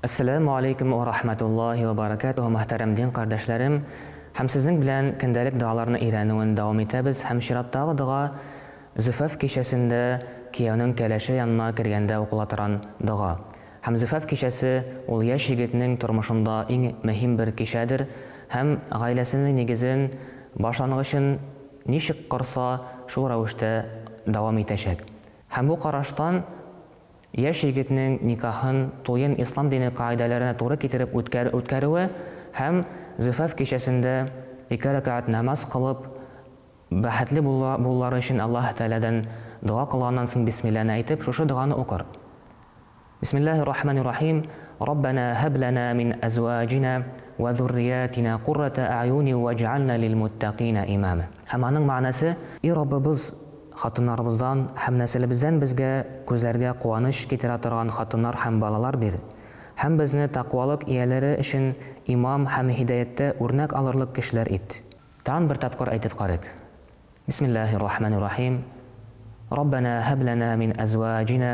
Әссәләмү алейкум уә рахмәтуллаһи уә баракәтүһү, мөхтәрәм дин кардәшләрем! Һәм сезнең белән көндәлек догаларны өйрәнүен дәвам итәбез һәм чираттагы дога Зөфәф кичәсендә кияүнең кәләше янына кергәндә укыла торан дога. Һәм зөфәф кичәсе ул яшь егетнең тормышында иң мөһим бер кичәдер һәм гаиләсенең нигезен, башлангычын ничек корса, шул рәвештә дәвам итәчәк. Һәм бу караштан яшь егетнең никахын, туен ислам дине кагыйдәләренә туры китереп үткәр үткәрүе һәм зөфәф кичәсендә ике рәкәгать намаз кылып, бәхетле була булулары өчен Аллаһ Тәгаләдән дога кылганнан соң бисмилләне әйтеп, шушы доганы укыр. Бисмиллаһир рахманир рахим, Раббана һәб ләна мин әзваҗина вә зурриятина куррата әгъюни вәҗ'ална лил муттакина имама. Һәм аның мәгънәсе, И Раббыбыз, хатыннарыбыздан һәм нәселебездән безгә күзләргә куаныч китерә торган хатыннар һәм балалар бир, һәм безне тәкъвалык ияләре өчен имам һәм һидаятьтә үрнәк алырлык кешеләр ит. Тагын бер тапкыр әйтеп карыйк. Бисмиллаһир рахманир рахим. Раббана һәб ләна мин әзваҗина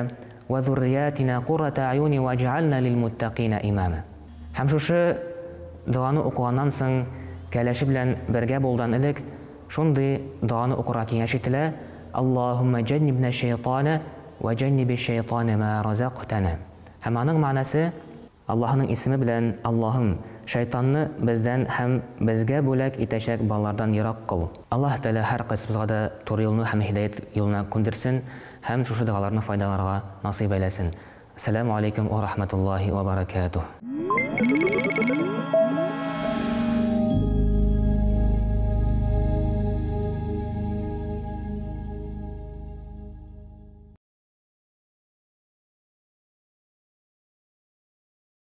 вә зурриятина куррата әгъюни вәҗ'ална лил муттакина имама. Һәм шушы доганы укыганнан соң, кәләше белән бергә булудан элек, шундый доганы укырга киңәш ителә, Аллаһуммә җәннибнә шәйтана вә җәнниби шәйтана мә разәкътана. Һәм аның мәгънәсе, Аллаһының исеме белән, Аллаһым, шайтанны бездән һәм безгә бүләк итәчәк балалардан ерак кыл. Аллаһ Тәгалә һәркайсыбызга да туры юлны һәм һидаять юлына күндерсен һәм шушы догаларны файдаларга насыйп әйләсен. Әссәләмү алейкум уә рахмәтуллаһи уә баракәтүһ.